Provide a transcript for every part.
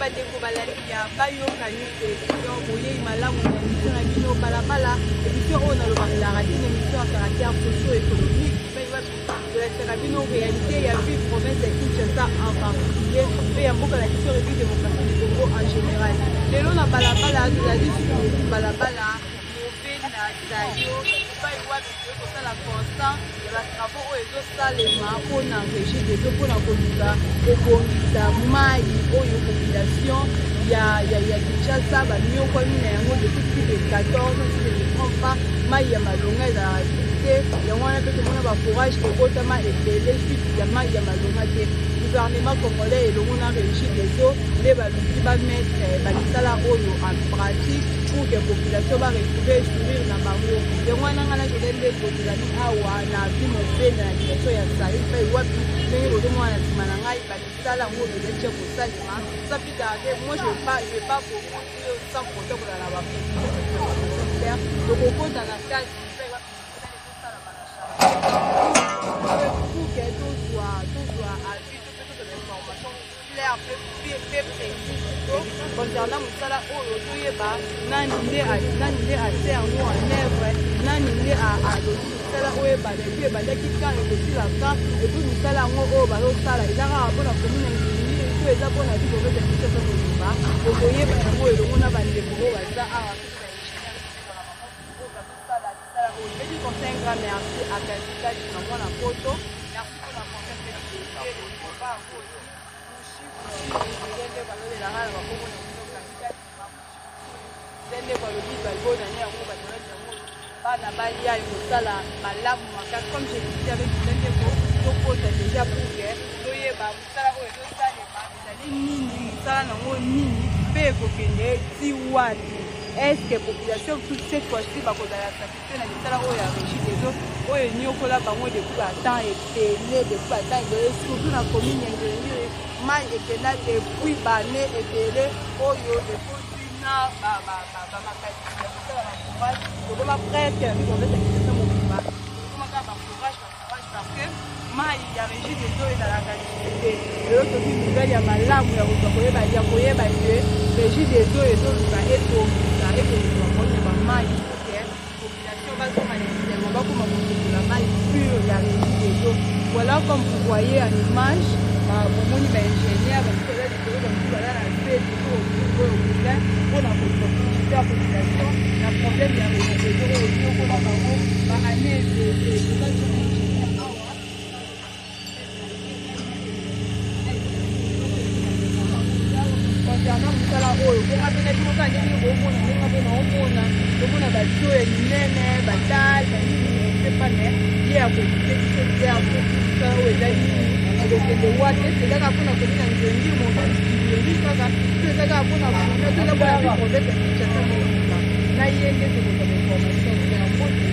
Bandeko balandi ya Bayokani Television, boyei malamu na émission na bino Balabala, émission oyo nalobaka ezalaka une émission ya caractère socio-économique epai wapi tolakisaka bino réalité ya ville province ya Kinshasa en particulier mpe ya mboka na biso République démocratique du Congo en général. Lelo na Balabala tozali sur balabala Movena Sayo epai wapi toyei kosala constat ya ba travaux oyo ezosalema mpona régie des eaux mpona koluka kobongisa mai oyo population ya Kinshasa banyokwami na yango depuis plus de 14 ans, si je ne me trompe pas. Mai ya malonga ezalaka lisusu te, yango wana mpe tomona baforage ebotama ebele suite ya mai ya malonga te. Gouvernement congolais elongo na Régie des eaux nde baluki bamettre bamisala oyo en pratique pour que population ba retrouver sourire na bango. Yango wana ngai na Jodel Ndeko tozali awa na avenue Mobenda na direction ya Saïd, epai wapi ndenge bozomona na nsima na ngai bamisala yango ezali tia kosalema. Sans plus tarder, moi je vais pas beaucoup dire sans pourtant kozala na baprécision claire. Tokokota na kati epai wapi misala ezosalama na chantier pour que tozwa avis to mpe tozwa information claire mpe précise plutôt concernant mosala oyo, toyeba nani nde atie yango en œuvre, nani nde alobi mosala oyo ebanda, et puis ebandaki quand, ekosila quand, et puis mosala yango oyo bazosala eza kaka mpona commune ya Ngiri-Ngiri to eza mpona ville province ya Kinshasa mobimba. Okoyeba yango elongo na bandeko oyo baza awa, soki baingénieur na bango oyo bazosala misala oyo. Je dis comme ça un grand merci à Gazi Gazi na mwana poto, merci mpona confiance mpe fidélité. Yango aussi Mushi nde balobelaka na bakombo na bino Gazi Gazi nde balobi balibonane yango banolaki yango bana balia ekosala malamu makasi. Comme je disais avec ndeko, tokota déjà pour que toyeba mosala oyo ezosalema ezali nini, mosala nango nini mpe ekokende ti wapi. Est ce que population cette fois-ci bakozala satisfait na misala oyo ya Régie des eaux oyo eniokola bango depuis batemps ebele, depuis batemps ebele, surtout na commune ya Ngiri-Ngiri? Mai ekenda depuis bane ebele oyo ekoti na bamakanisi ya kosala baforage. Tokoma presque na ville province ya Kinshasa mobimba, tokoma kaka baforage, baforage, parce que mai ya Régie des eaux ezalaka lisusu te. Lelo tozwi nouvelle ya malamu ya kozwa koyeba ya koyeba ke Régie des eaux ezoluka ebongisa baproblème ya bamai pour que population bazonga na esengo, bakoma kosokola mai pure ya Régie des eaux. Voilà, comme vous voyez en image, bomoni baingénieur bamosusu baza likolo, bamosusu baza na se, toujours oyo moulin mpona kosensibiliser ya population na problème ya Régie des eaux oyo niokola bango baane ebele. Toza sur ingénieur awa. Concernant mosala oyo bonga mpe na bino kaka ndenge bomona, ndenge mpe naomona, tomona batio ya minene, batale, banini, sepa me ye ya koexpliquer biso clair soki mosala oyo eza nini, ekokende wapi. Ese eza kaka mpona commune ya Ngiri-Ngiri mobili kaka to eza kaka mpona kuna to eza mpona ville province ya Kinshasa mobimba? Na ye nde tokozwa bainformation ya mbote.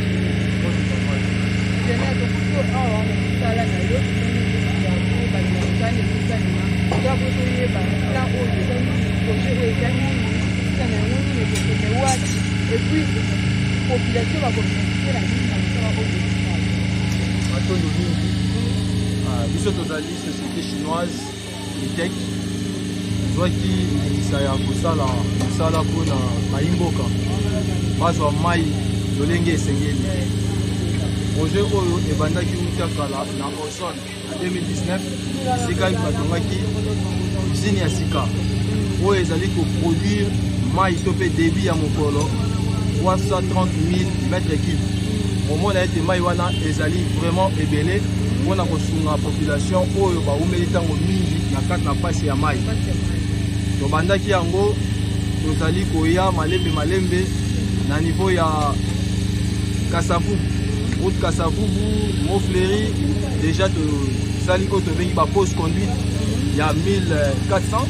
Ingénieur, tokuti awa na mosala na yo, yango balingani ezosalema to toyeba plan oyo eza nini, projet oyo eza nini, na yango nini, ekokende wapi, et puis population bakobénéficier na nini na mosala oyo ezosala? Matondo mingi. Biso tozali société chinoise Etec, tozwaki ndingisa ya kosala mosala mpona bayimboka bazwa mai lolenge esengeli. Projet oyo ebandaki wuta kala na ozone na 2019, esika batongaki usine ya sika oyo ezali koproduire mai to mpe débit ya mokolo 330 000 mètre cube. Omona ete mai wana ezali vraiment ebele mpona kosunga population oyo baumeli ntango mingi na kati na mpasi ya mai. Tobandaki yango, tozali koya malembe malembe na niveau ya Kasavubu, route Kasavubu Mont-Fleury. Déjà tosali oyo tobengi bapose conduite ya 1400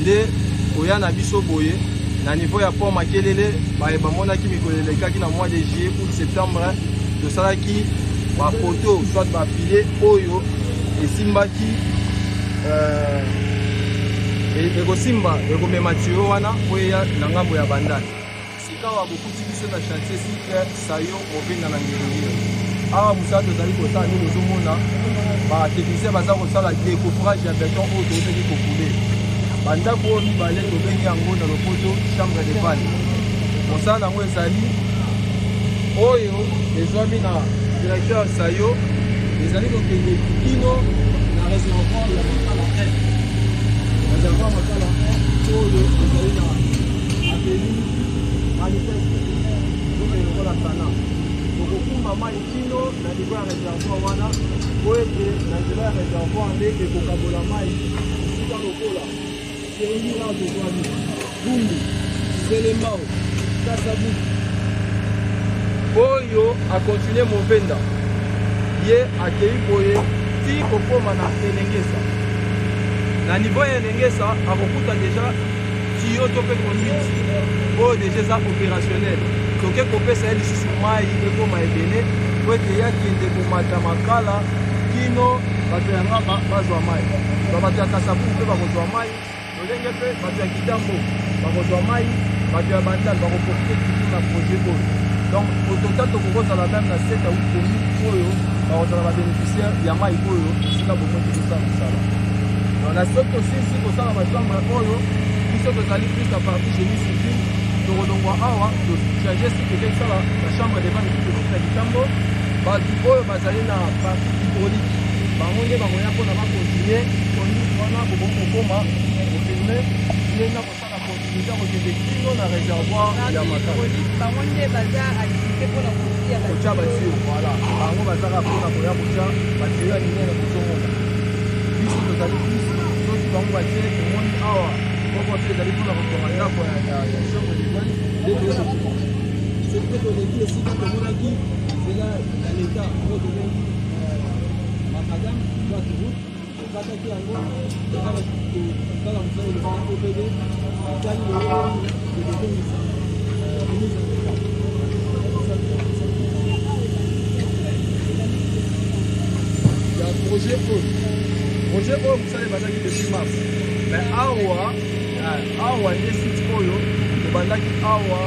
nde koya na biso boye na niveau ya pont Makelele. Baye bamonaki mikolo elekaki na mois de juillet, août, septembre, tosalaki bapoteau soit bapilier oyo esimbaki ekosimba ekomema tuyau wana po eya na ngambo ya Bandal. Sikawa bokuti biso na chantier site Sayo Mobenda na Ngiri-Ngiri. Awa mosala tozali kosala nde bozomona batechnicien baza kosala décoffrage ya béton oyo toyebaki kocouler. Bandako oyo mibale tobengi yango na lopoto chambre de vanne. Mosala na yango ezali oyo ezwami na directeur Sayo, ezali kokende kino na réservoir ya Makala 1. Réservoir Makala 1 oyo ezali na avenue Manifeste, tokende lokola sana tokokumba mai kino na niveau ya réservoir wana, po ete na nzela ya réservoir nde ekokabola mai esika lokola Serengila, tozwami Bumbu, Selembao, Kasavubu. Oyo akontinue Movenda, ye akei boye ti kokoma na Elengesa. Na niveau ya Elengesa akokuta deja tiyo to mpe conduite oyo deja eza opérationnel. Toke kopesa ye lisusu mai ekoma ebele po ete ye akende komata Makala kino bato ya Ngaba bazwa mai, bato ya Kasavubu mpe bakozwa mai, lolenge mpe bato ya Kitambo bakozwa mai, bato ya Bandal bakoprofite toujours na projet oyo. Donc au total tokokozala meme na 7 à 8 communes oyo bakozala babénéficiaire ya mai oyo esika bomoi tozosala mosala. Donc na soki tosilisi kosala bachambre oyo, biso tozali plus na partie génie civil. Tokolongwa awa, tochange site, toke kosala bachambre de vanne mosusu na Kitambo. Bato oyo bazali na partie hydraulique, bango nde bakoya mpona bakontinue conduite wana, bokoki kokoma kofilme ye na kosala continuité, kokende kino na réservoir ya Makala. Bango nde baza activité mpona kotia kotya batio. Voilà, bango bazaka mpona koya kotya batio ya minene. Kozomona biso tozali plus, soki bango batie, tomoni awa moko te ezali mpona kotonga ndako ya chambre de vanne. Nde toyeba soki mpe toleki esika tomonaki nzela ya leta oyo tobengi macadam, droite route, tokataki yango, tosala mosala elobaki OPD batali lelo tokozongisa remise en état ya projet oyo. Projet oyo, mosala ebandaki depuis mars, mais awa nde site oyo tobandaki awa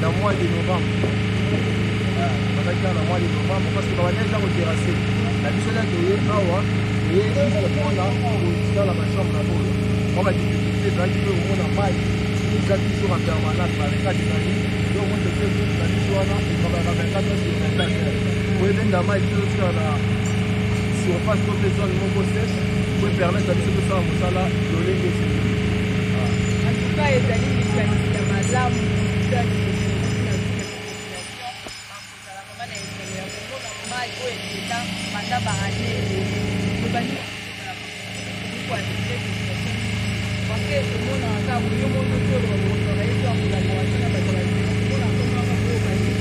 na mois de novembre. Tobandaki awa na mois de novembre parce que babandaki eza koterrasse na biso. Nde toye awa, toye juste mpona kosala bachambre na oyo mwa badifficulté ezalaki mpe komona mai eza toujours en permanence, barekate ezali. Donc moi toke groupe na biso wana etravaillaka 24 heures sur 24 heures po ebenda mai, biso totikala na surface to mpe zone moko sèche po epermettre biso tosala mosala lolenge esengeli. En tout cas, ezali likanisi ya malamu na population bakozala vraiment na esengo ya komona mai oyo ekenda banda baane ebele. Tobandi population parce que tomonaka kaka yo moko toloba bokotravaille to ya collaboration na bato batomona komaka oyo bandi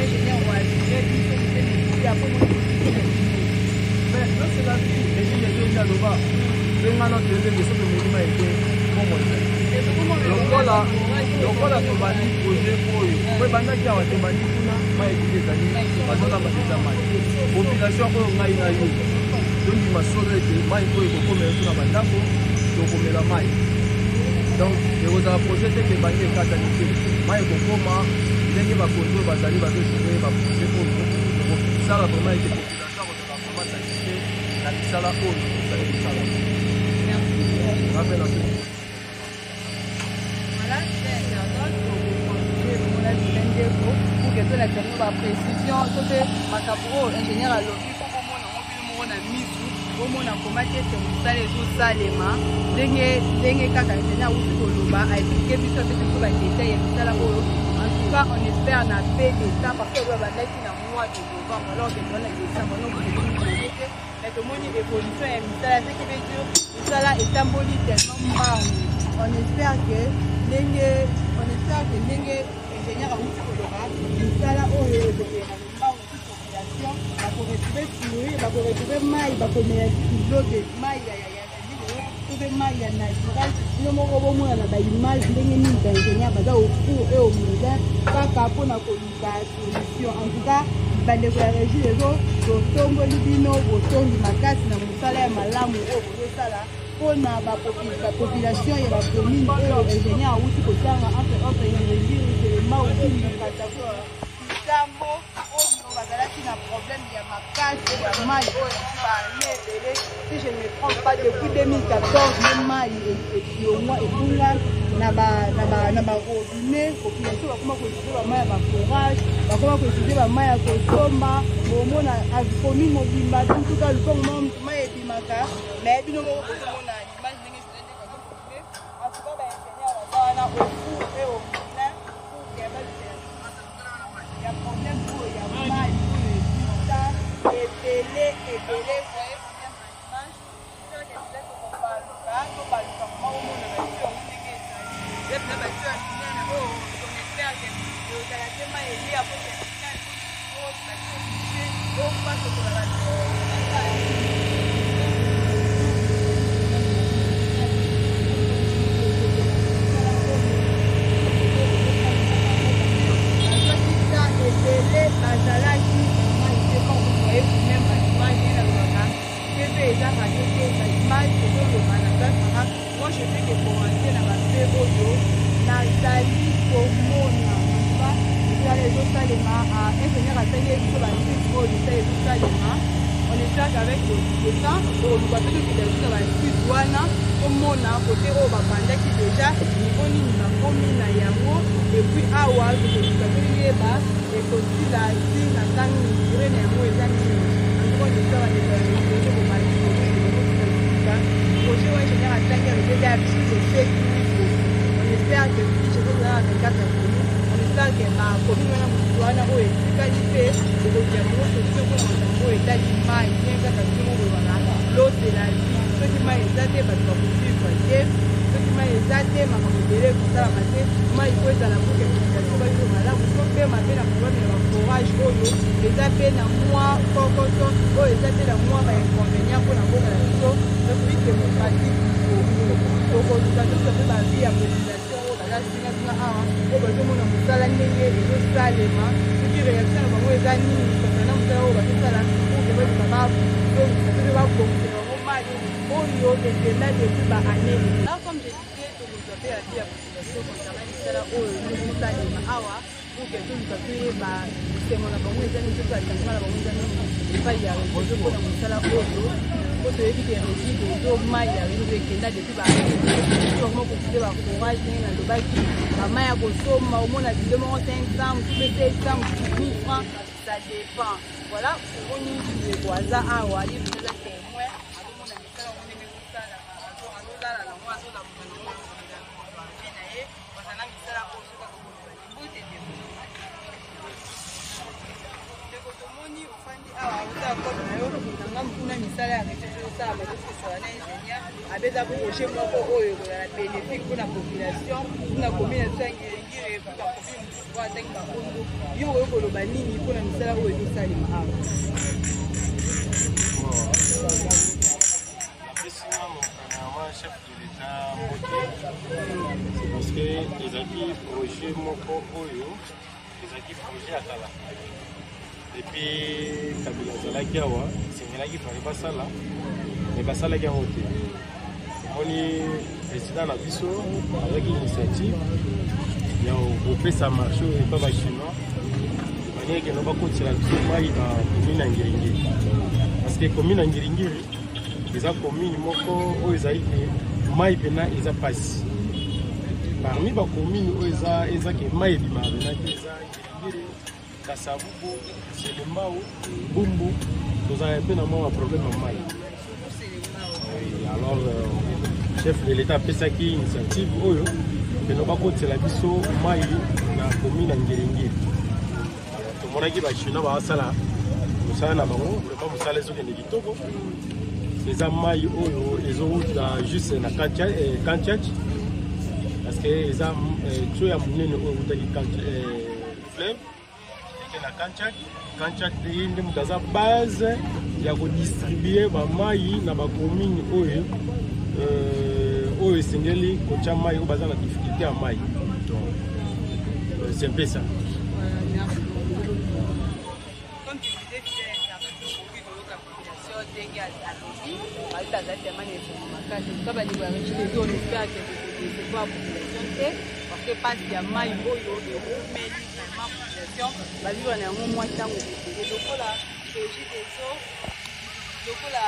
ingénieur oasure biso motema ya komona na biso. Mais non, c'est la vie. Régime ezoyebi aloba mpe ngai na toyebi ete soki omeli mai te, bongo te. Lokola tobandi projet oyo po ebandaki awa, tobandi kuna, mai ebili ezali, bazolamba deja mai. Population oyo ngai na yo tondima solo ete mai oyo ekokomela biso na bandako, tokomela mai. Donc ekozala projet te ke ebandi ekatani te. Mai ekokoma ndenge bakonzi oyo bazali bazogere baprojet oyo, ekosala vraiment ete population akozala vraiment satisfait na misala oyo ezali kosala. Ape na Voilà, cher internaute, tokocontinue komona ndeko pour que tolakisa bino baprécision to mpe makambo oyo ingénieur alobi, mpo bomona ngo bino moko na misu, bomona koma te ete mosala ezosalema ndenge kaka ingénieur awuti koloba, aexplike biso, apesi biso badetail ya misala oyo. En tout cas, on espère na peu de temps, parce que oyo babandaki na mois de novembre, alors que toza na décembre, non te? Mais tomoni évolution ya misala, ce qui veut dire misala etamboli tellement mbangu. On espère que ndenge ingénieur awuti koloba, misala oyo ekokenda mbangu, ti population bakoretrouve sourire, bakoretrouve mai, bakomela l'eau de mai ya to mpe mai ya naturel. Bino moko bomona na baimage ndenge nini baingénieur baza au four et au moulin kaka mpona koluka solution. En tout cas, bandeko ya Régie Réseau, totomboli bino botongi makasi na mosala ya malamu oyo bozosala mpona bapopulation ya bacommune oyo ingénieur awuti kotanga, entre autres Ngiri-Ngiri, Selembao, Bumbu, Kitambo, oyo bazalaki na problème ya makasi ya mai oyo bane ebele. Si je ne me trompe pas, depuis 2014 nde mai elongwa, ebunga na barobinet. Population bakoma koutiliser bamai ya baforage, bakoma koutiliser bamai ya kosomba. Bomona commune mobimba, tutuka lupango moko mai ebimaka. Mais bino moko bozomona image ndenge ezali, ndenge bazofilmer. En tout cas, baingénieur baza wana au four et au moulin pour que ya problème oyo ya mai oyo ebita ebele ebele. Voyez vous-même na image, tokobaluka, tobaluka mama, omona batio yango ndenge ezali. Eza mpenza batio ya minene oyo on espère que ezala te mai elia po minene oyo batio oblige oyo basokola batio basala. Bazwaki ebele, bazalaki mai te. Comme vous voyez vous-même na image, ye nalobaka TV eza radio te, baimage ezoloba na place nanga. Moi, je fais que commenter na bafe oyo nazali komona. Ezala ezosalema, ingénieur atangi biso basuite oyo misala ezosalema. On espère qu'avec le temps, tokoluka mpe tokita biso na basuite wana, tomona kote oyo babandaki déjà, niveau nini bakomi na yango. Et puis awa tokoluka toyeba ekosila ti na ntango nini, durée na yango eza nini. En tout cas, on espère bandeko projet oyo ingénieur atangi, alobi eza ya biso 7 8. On espère que Kinshasa ezala na 24 commune. On espère que bacommune wana mosusu wana oyo etikali mpe ekozwa yango solution mpona makambo oyo etali mai. Bien, kaka biso moko bolobaka, l'eau, c'est la vie. Soki mai eza te, bato bakovivre te. Soki mai eza te, makambo ebele ekosalama te. Mai po ezala pour que population bavivre malamu. Topema mpe na problème ya baforage oyo eza mpe na mwa kokoso, oyo eza mpe na mwa bainconvénient mpona mboka na biso, République Démocratique du Congo. Tokoluka tozwa mpe baavis ya population oyo baza zingazinga awa, oyo bazomona mosala ndenge ezosalema, soki réaction na bango eza nini concernant mosala oyo bazosala, pour que baluka bazongisa mpe babongisela bango mai oyo ekenda depuis baannée. Comme je disais, tokozwa mpe avis ya population concernant misala oyo ezosalema awa, pour que toluka toyeba esengo na bango eza nini, soki basentiment na bango eza nini epai ya réseau mpona mosala oyo. Po toyebi ke Regideso, mai ya réseau ekenda depuis baforme koutiliser baforage. Ndenge nalobaki, bamai ya kosomba, omona bidon moko 500, mosusu mpe 700, mosusu 1000 francs, ça dépend. Voilà, omoni ndeko aza awa, ye eza témoin, azomona misala yango ndenge ezosalama, azolala nango, azolamuka nango avis na ye bazala misala oyo. Soki akokoloba libote, ndeko, tomoni ofandi awa, ozala kote na yo na ngambu kuna, misala ya réseau ezosalama, ezososola na ingénieur abeza projet moko oyo ekozala bénéfique mpona population, mpona commune na biso ya Ngiri-Ngiri, mpo bacommune mosusu oyo atangi bakombo. Yo oyo koloba nini mpona misala oyo ezosalema awa? Napesi nano premièrement chef de l'État mbote. C'est parce que ezalaki projet moko oyo ezalaki projet ya kala depuis Kabila azalaki awa. Esengelaki fallait basala, mais basalaki yango te. Omoni, président na biso azwaki initiative ya kopesa marché oyo epa bachinois, manière que bakotisela biso mai na commune ya Ngiri-Ngiri, parce que commune ya Ngiri-Ngiri eza commune moko oyo ezali ke mai mpena eza mpasi. Parmi bacommune oyo eza ke mai ebimaka mpena te, eza Ngiri-Ngiri, Kasavubu, Selembao, Bumbu. Tozalaka mpe na mwa baproblème ya mai. Alors chef de l'État apesaki initiative oyo peno bakotisela biso mai na commune ya Ngiri-Ngiri. Tomonaki bachinois baasala mosala na bango, vraiment mosala ezokende kitoko. Eza mai oyo ezowuta juste na Kantiach, parce que eza tuyau ya monene oyo ewutaki fleuve, eke na Kantiach. Kantiach ye nde moto aza base ya kodistribuer bamai na bacommune oyo esengeli kotya mai, oyo baza na difficulté ya mai. Donc c'est un peu ça. Comme tu disais, fidèle internaute, okoki koyoka population ndenge alobi, aza tellement na esengo makasi. Ka bandeko ya Regideso, on espère que bokodécevoir population te, parce que pasi ya mai oyo eumeli vraiment, population bavivre na yango mwa ntango ebele. Lokola Regideso Lokola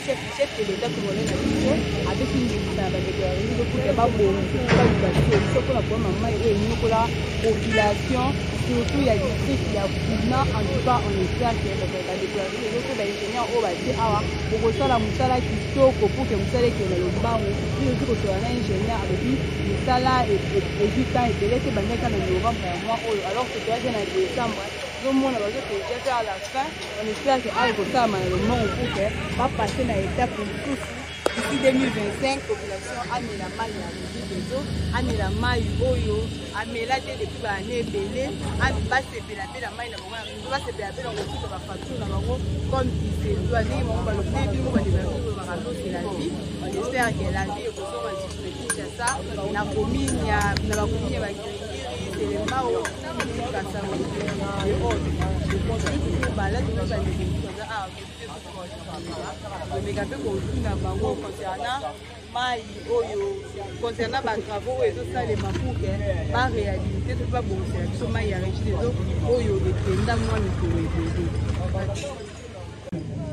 chef chef de l'État congolais na biso apesi ndingisa na bandeko ya Réseau pour que babongisa baluka solution mpona problème ya mai oyo enyokola population, surtout ya district ya Kuna. En tout cas, on espère que bandeko ya Réseau mpe baingénieur oyo batie awa bokosala mosala kitoko pour que mosala ekende na lombangu. Biso tozi kosolola na ingénieur, alobi mosala ezwi temps ebele te, bandaki na novembre ya mois oyo, alors que toyaki na décembre. Tozomona bazokende déjà vers la fin. On espère que awa ekosalama na lombangu pour que bapasse na étape mosusu d'ici 2025, population amela mai ya Regideso, amela mai oyo amela te depuis baane ebele, basepela mpe na mai na bango ya Regideso, basepela mpe na kofuta bafacture na bango comme il se doit. Ndenge bango balobi, ndenge bino bandeko ya kolobaka, l'eau c'est la vie. On espère que la vie ekozonga lisusu na Kinshasa, na commune ya na bacommune ya Bangiringiri, Selembao, Kasango et autres. Tocontinue toujours balade na bandeko mosusu baza awa, tomeka mpe kotuna bango concernant mai oyo, concernant batravaux oyo ezosalema pour que baréhabilité to mpe babongisela biso mai ya Regideso oyo ekenda mwa mikolo ebele.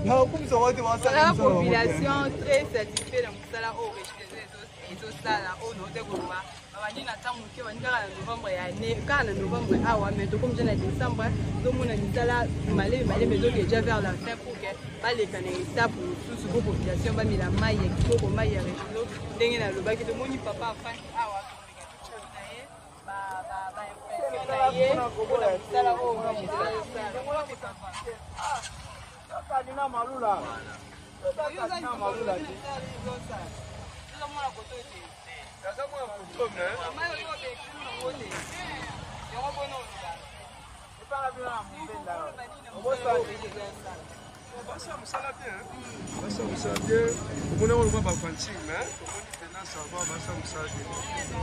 Voilà, population très satisfait na mosala oyo Regideso ezosala. Oyo naote koloba, babandi na ntango moke, bandi kaka na novembre ya année, kaka na novembre awa, mais tokomi déjà na décembre. Tozomona misala malemi malemi ezoki déjà vers la fin pour que baleka na étape mosusu po population bamela mai ya kitoko, mai ya Regideso. Ndenge nalobaki, tomoni papa afandi awa, tomeka totuna ye baimpression na ye mpona mosala oyo Regideso ezosala. Ozomona koto te, mai oyo obekisi nango te, yango mpona oloba. Basala mosala bien, basala mosala bien. Omoni yango lokwa baventure, mais omoni mpena ça va, basala mosala bien.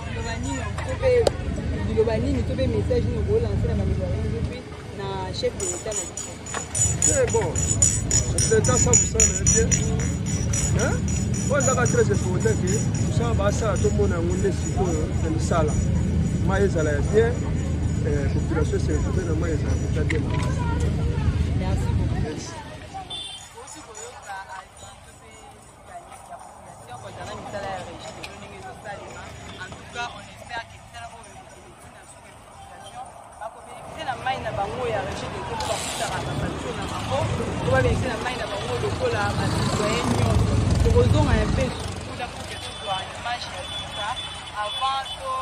Liloba nini to mpe liloba nini to mpe message nini okolanse na bandeko ya Réseau mpe na chef de l'État na biso? C'est bon, chef de l'État asala mosala na ye bien. Oyo ezaka très important ke mosala basala, tomona yango nde sikoyo na misala, mai ezala ya bien, population se retrouve na mai ezala mpenza bien makasi. Merci beaucoup. Merci. Osi koyoka avis to mpe likanisi ya population concernant misala ya Regideso ndenge ezosalema. En tout cas, on espère que misala oyo ekokende ntina suka, population bakobénéficie na mai na bango ya Regideso mpo bafutaka bafacture na bango, po babénéficie na mai na bango lokola bacitoyen nyonso. Tokozonga un peu kuna pour que tozwa image ya suka avant to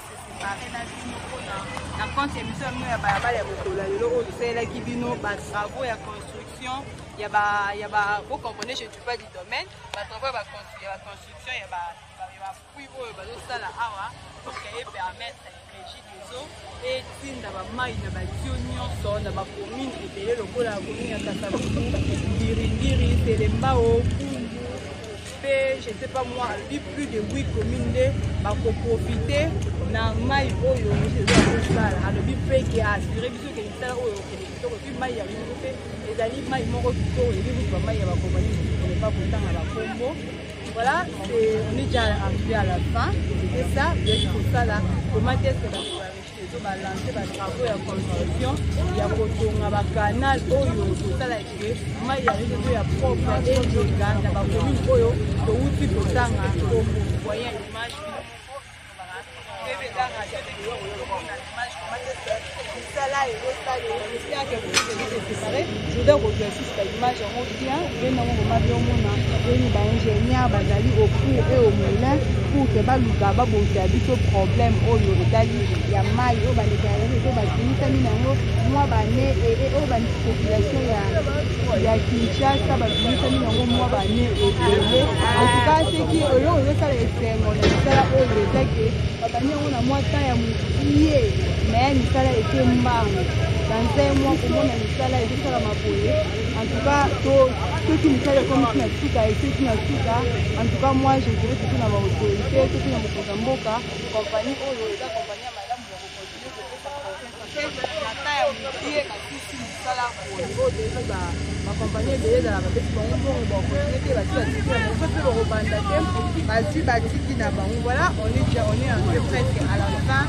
se séparer na bino mpona na compte ya émission ya bino ya balabala ya mokolo ya lelo oyo tosalelaki bino batravaux ya construction ya ba, vous comprenez, je ne suis pas du domaine, batravaux ya baconstruction ya bapuits oyo bazosala awa pour que epermettre Régie des eaux etinda bamai na batio nyonso na bacommune ebele lokola commune ya Kasavubu, Ngiringiri, Selembao, Pumbu mpe je ne sais pas moi. Alobi plus de 8 communes nde bakoprofite na mai oyo Régie des eaux azosala. Alobi mpe ke assuré biso ke misala oyo okende kitoko, epuis mai ya Régie mpe ezali mai moko kitoko, ebi kutu bamai ya bakompani mosusu tomepa kotanga bakombo. Voilà, on est déjà arrivé à la fin. C'était ça. Bien, ça comment est-ce que la balancer batravaux ya construction ya kotonga bacanal oyo kosala ke mai ya Réseau ya propre eleka na bacommune oyo touti kotanga kombo? Voyez image bino moko, bebe eza radio te, komona image comment est-ce que misala ezosala. J'espère que vous êtes séparé, toza kozwa lisusu baimage yango bien mpe nango koma bien. Omona oyini baingénieur bazali au four et au moulin pour que baluka babongisa biso problème oyo etali ya mai oyo bandeko ya Réseau babimisami nango mwa bane, oyo bapopulation ya Kinshasa babimisami nango mwa bane ebele. En tout cas, soki eloko ezosala esengo na misala oyo eza ke babandi yango na mwa temps ya mokie, mais misala eke mbangu dans un mois, komona misala ezosalama boye. En tout cas, soki misala ekomi na suka, ekeki na suka. En tout cas, moi je dirais surtout na baautorité, soki na mokonzi ya mboka, compagnie oyo eza compagnie ya malamu ya kocontinue kopesa confiance na temps ya mokie, basisi mosala boye. Oyo toyebi, bacompagnie ebele ezala bapesi bango mbongo, bakontinue te, basi batiki na bango, so mpe bakobanda te, bazwi batiki na bango. Voilà, on est un peu presque à la fin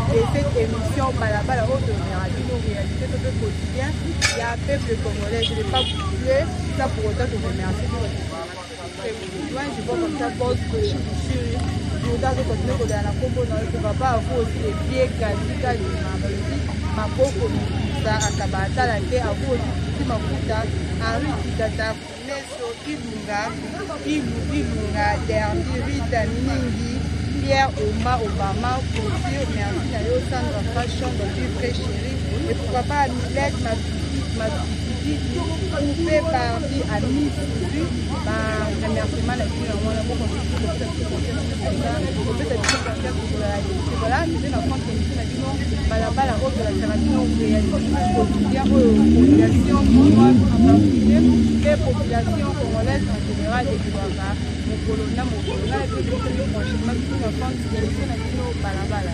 de cette émission balabala oyo tolobelaka bino réalité to mpe quotidien. quotidien ya peuple congolais. Je ne vais pas boucler ça pour autant te remercier très loin. Je vois comme ça boss Bushiri Jordan azocontinue kolela na nkombo na yo. Pourquoi pas vous aussi les vieux Gazi Kadima, balobi maboko mikisa akaba atala te. À vous aussi Titi Mafuta, Henri Kitata Meso Ilunga Ilu Ilunga Derby Rita Mingi Pierre Oma Obama Couture, merci na yo Sandra Fashion, balobi vrai chéri. Et pourquoi pas Milette Matuti Poupée Barbie Ami Suzu, ba remerciement na bino yango wana. Bokopesa biso conseil, voilà. Toze na compte émission na bino Balabala oyo tolakisaka bino réalité quotidien oyo population chinoise en particulier mpe population congolaise en général ekolwaka mokolo na mokolo. Ngai na bino tokomi prochainement biso na compte émission na bino Balabala.